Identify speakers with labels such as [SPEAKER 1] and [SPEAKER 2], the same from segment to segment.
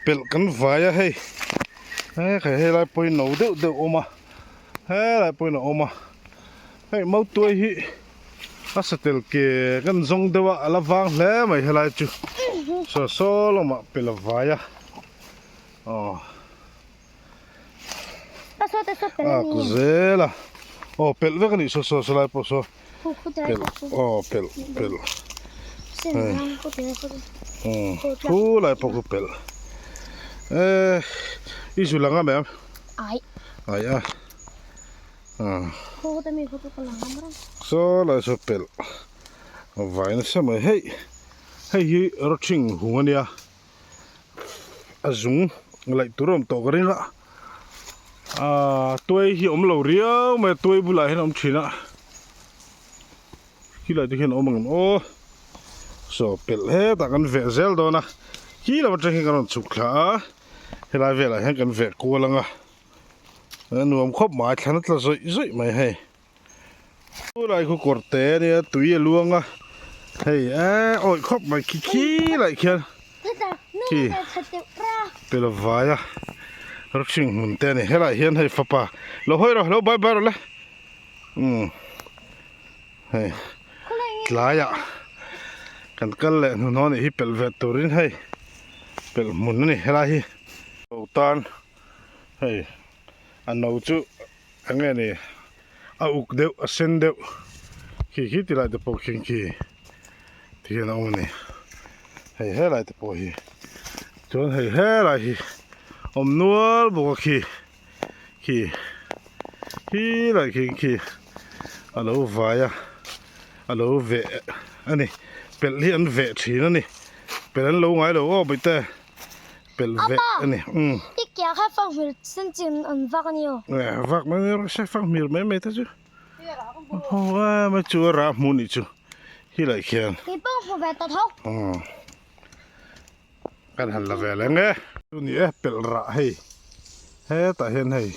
[SPEAKER 1] Pelh kan vai a hei he khai helai pawhin no deuh deuh a awm a helai pawhin a awm a hei mautuai hi a satel ke kan zawng deuh a a la vang hle mai helai chu saw saw lamah pelh a vai a aw. A ku zel a aw pelh vek a nih saw saw salai pawh saw pelh aw pelh pelh khu lai pawh khu pelh eh i zu lang a ma'am
[SPEAKER 2] ai
[SPEAKER 1] ai a saw lai saw pelh vai nasa mai hei hei hi rawthing hung a nia. A zung laih tur a awm tawh ka ring a aaa tuai hi a awm lo riau mai a tuai bulah hian a awm thin a khilai te khian a awm ang em aw saw pelh hetah kan veh zel dawn a khi lam atang hian kan rawn chhuk thla a helai velah hian kan veh kual ang a a nuam khawp mai thlan a tla zawih zawih mai hei. Lai khu kawr te ania tui a luang a hei eee awih khawp mai khi khi laih khian khi pe lo vai a rawthing hmun te ani helaiah hian hei fapa lo hawi rawh lo bye bye rawh le umm hei tlaiah kan kal leh hnuhnawh anih hi pelh ve turin hei pelh hmun ani helai hi lo tan hei a no chu. Eng nge ni a uk deuh a sen deuh khi khi ti lai te pawh khian khi ti hian a awm a ni hei helai te pawh hi chuan hei helai hi awm nual bawk a khi khi khi lai khi khi a lo vai a a lo veh a ni pelh hi an veh thin a ni pelh an lo ngai lo aw bawihte. Pelh veh a ni.
[SPEAKER 2] Apa, i kia kha fanghmir sen chin an vak a ni aw.
[SPEAKER 1] Eh, vak mai mai rawh se, fanghmir mai mai te chu. Ho a mai chu a rah hmu nih chu. Hi laih khian.
[SPEAKER 2] Kei pawh hmu ve ta tho.
[SPEAKER 1] Kan han la ve leng e. Chu ni e, pelh rah hei. Hetah hian hei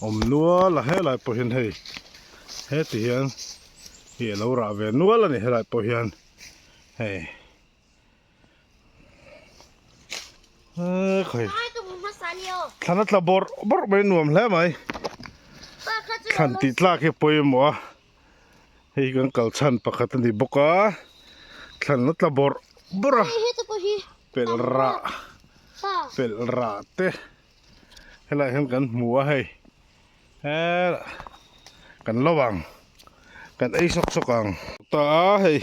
[SPEAKER 1] awm nual a, helai pawh hian hei heti hian hi a lo rah ve nual a ni helai pawh hian hei. Thlan a tla bawrh bawrh mai nuam hle mai thlan tih tlak hi pawimawh a hei kan kal chhan pakhat a ni bawk a thlan a tla bawrh bawrh a pelh rah pelh rah te helaiah hian kan hmu a hei helah kan lo ang kan ei sawk sawk ang ta a hei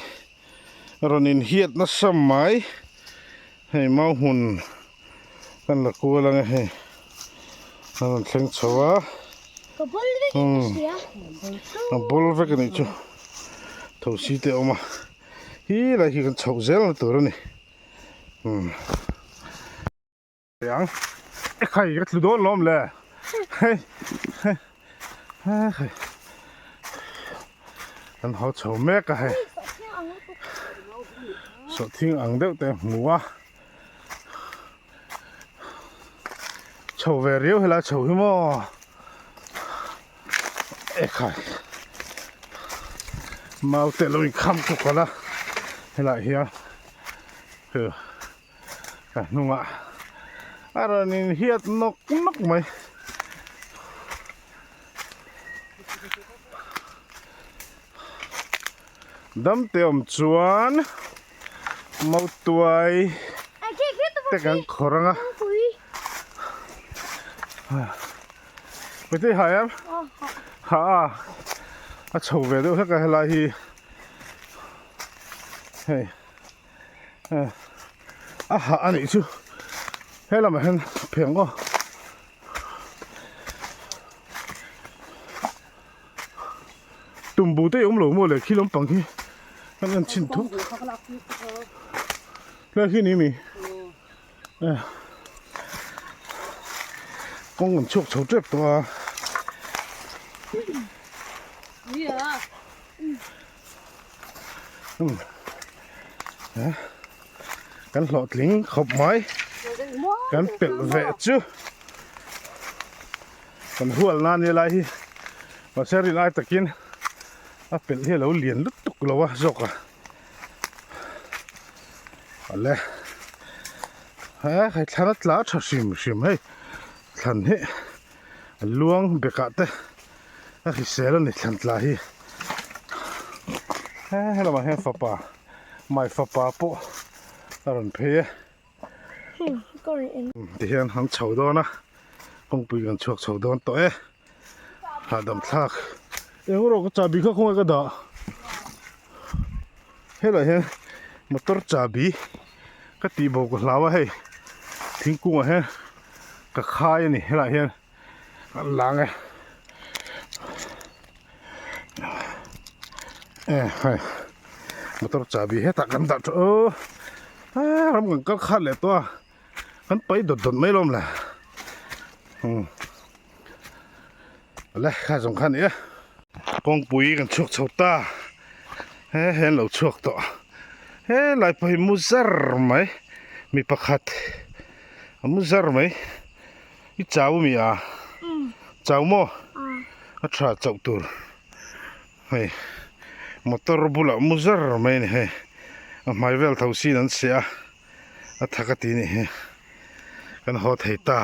[SPEAKER 1] rawn in hiat nasa mai hei mau hmun kan la kual ang e hei a rawn thleng chho a a bul vek a nih chu thosi te a awm a hi lai hi kan chhoh zel na tur a ni umm. Ang e khai ka tlu dawn lawm le hei hei hei kan haw chho mek a hei sawhthing ang deuh te hmu a chho ve riau helai chho hi maw e khai mau te lo inkham kawk a la helaiah hian Ka hnungah a rawn inhiat nawk nawk mai. Damte awm chuan mautuai te kan khawr ang a. Mite i ha em? Ha a. A chho ve deuh hlek a helai hi. Hei. A hah a nih chu he lamah hian pheng aw tumbu te i awm lo maw le khi lampang hi kan en chhin thuk hlai khi ni mi kawng an chhuak chho tep tawh a. Kan hlawhtling khawp mai kan pelh ve chu kan hual nan nia lai hi mahse rin ai takin a pelh hi a lo lian lutuk lo a zawk a awle. He hei thlan a tla tha hrim hrim hei thlan hi a luang bekah te a hrisel a ni thlan tla hi. He helamah hian fapa mai fapa pawh a rawn phei e. Tihian an chho dawn a kawngpui kan chhuak chho dawn tawh e hahdam thlak eng erawh ka chahbi kha khawnge ka dah helaiah hian motor chahbi ka tih bo ka hlau a hei thingkung ah hian ka khai a ni helaiah hian a lang e e hei motor chahbi hetah kan dah tawh aw ah ram kan kal khat leh tawh a kan pai dawt dawt mai lawm le umm awle kha zawng kha a ni e kawngpui kan chhuak chho ta he he an lo chhuak tawh helai pawh hi mu zar mai mi pakhat a mu zar mai. I chau mi a? Chau maw? A tha chauh tur hei motor bulah mu zar mai a ni hei a hmai vel tho sin an seh a a tha ka ti a nih hi kan haw thei ta.